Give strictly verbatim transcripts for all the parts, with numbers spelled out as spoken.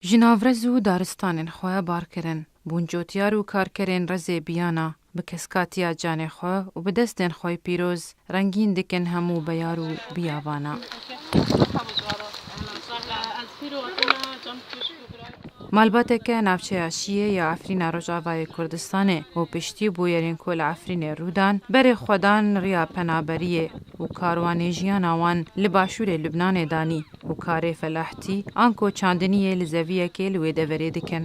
Ji nav rez û daristanên xwe bar kirin, bûn cotyar û karkerên rezê biyana, bi keskatiya canê xwe û bi destên xwe pîroz rengîn dikin hemû beyar û biyabana. Malbateke navçeya Şiyê ya Efrîna Rojavayê Kurdistanê û piştî bûyerên ku li Efrînê rûdan, berê xwe dan riya penaberiyê û karwanê jiyana wan li başûrê Lubnanê danî û karê felahtî anko çandiniyê li zeviyekê li wê deverê dikin.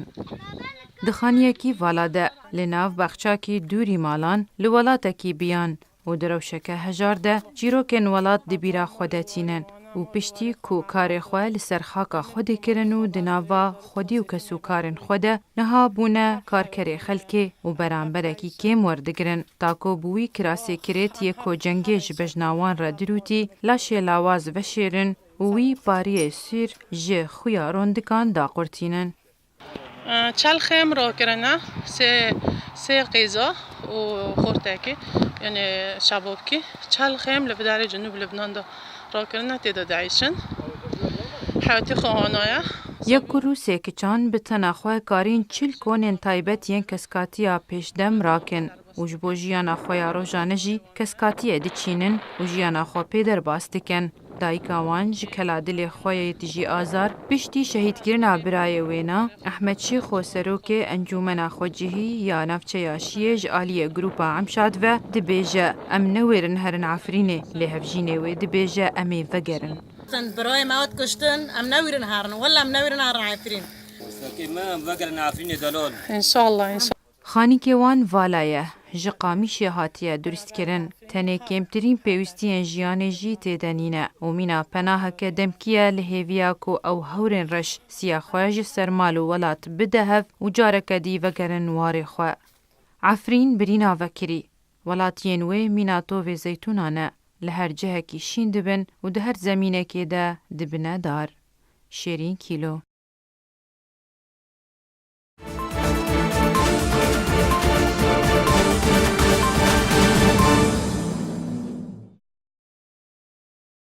Di xaniyekî vala de, li nav baxçakî dûrî malan, li welatekî biyan û di rewşeke hejar de çîrokên welat di bîra xwe de tînin û piştî ku karê xwe li ser xaka xwe dikirin û di nava xwedî û kesûkarên xwe de niha bûne karkerê xelkê û beramberekî kêm werdigirin. Tako bi wî kirasê kirêt yê ku cengê ji bejna wan re dirûtî, laşê lawaz veşêrin û wî pariyê sîr ji xuya rondikan daqurtînin. Çel xêm rakirine, sê, sê qêza û xortekî, yani şebabkî. Çel xêm li bidarê Cenûb Libnan de rakirine, tê de dieyşin. Hewtî xwe anaye. Yek kur û sê kiçan bi tena xwe karîn çil konên taybet yên keskatiya pêşdem rakin û ji bo jiyana xwe ya rojane jî keskatiyê diçînin û jiyana xwe pê derbas dikin. Dayika wan ji kela dilê xwe yê dijî azar, piştî şehîdkirina birayê wê ne, Ehmed Şêxo serokê Encûmena Xwecihî ya navçeya Şiyê ji aliyê Grûpa Emşad ve dibêje, em newêrin herin Efrînê, lê hevjînê wê dibêje, em ê vegerin. Sen birayê me hat kuştin, em newêrin herin, wela em newêrin herin Efrîn. Westeke me, em vegerin Efrînê delal. İnşallah, inşallah. Xanîkê wan vala ye, ji qamîşê hatiye duristkirin. Tenê kêmtirîn pêwîstiyên jiyanê jî tê de nîne û mîna penaheke demkî ye li hêviya ku ew hewrên reş siya xwe ji ser mal û welat bide hev û careke dî vegerin warê xwe. Efrîn birîna vekirî. Welatiyên wê mîna tovê zeytûnan e. Li her cihekî şîn dibin û di her zemînekê de dibine dar. Şêrîn Kîlo.